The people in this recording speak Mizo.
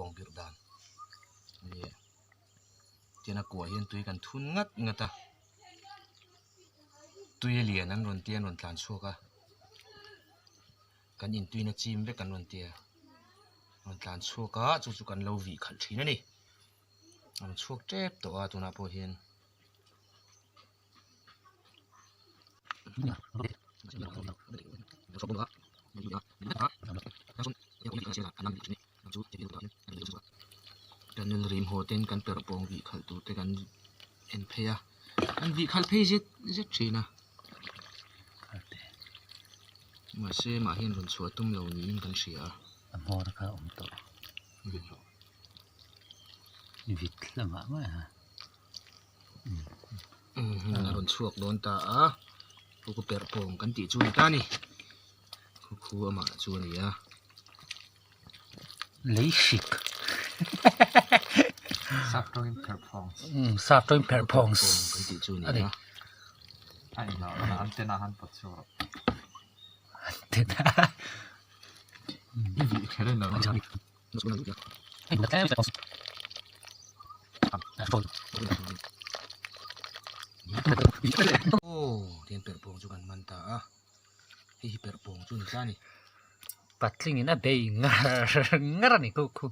pawng birh dan nia tian a kuah hian tui kan thun ngat ngat a tui a lian an rawn tia an rawn tlan chhuak a kan intuina chim vek an rawn tia rawn tlan chhuak a chu chu kan lo vih khalh thin a ni a rawn chhuak tep tawh a tunah pawh hian. Kan rim haw ten kan perh pawng vih khalh tur te kan en phei a kan vih khalh phei zet zet thin a mahse mah hian rawn chhuah tum lo niin kan hria a. A hmawr kha a awm tawh vit lamah mai a. A rawn chhuak dawn ta a khu perh pawng kan tih chu a ni ta a ni khu khu amah chu a ni a. Lei hrik Sap tawngin perh phawng sap tawngin perh phawng kan tih chu a ni a. A inah antenna han pawt chhuak rawh. Antenna I vih kher in lo. Aw tihian perh pawng chu kan man ta a hei hi perh pawng chu a ni tla a ni. Patlingin a bei ngar ngar a ni khu khu.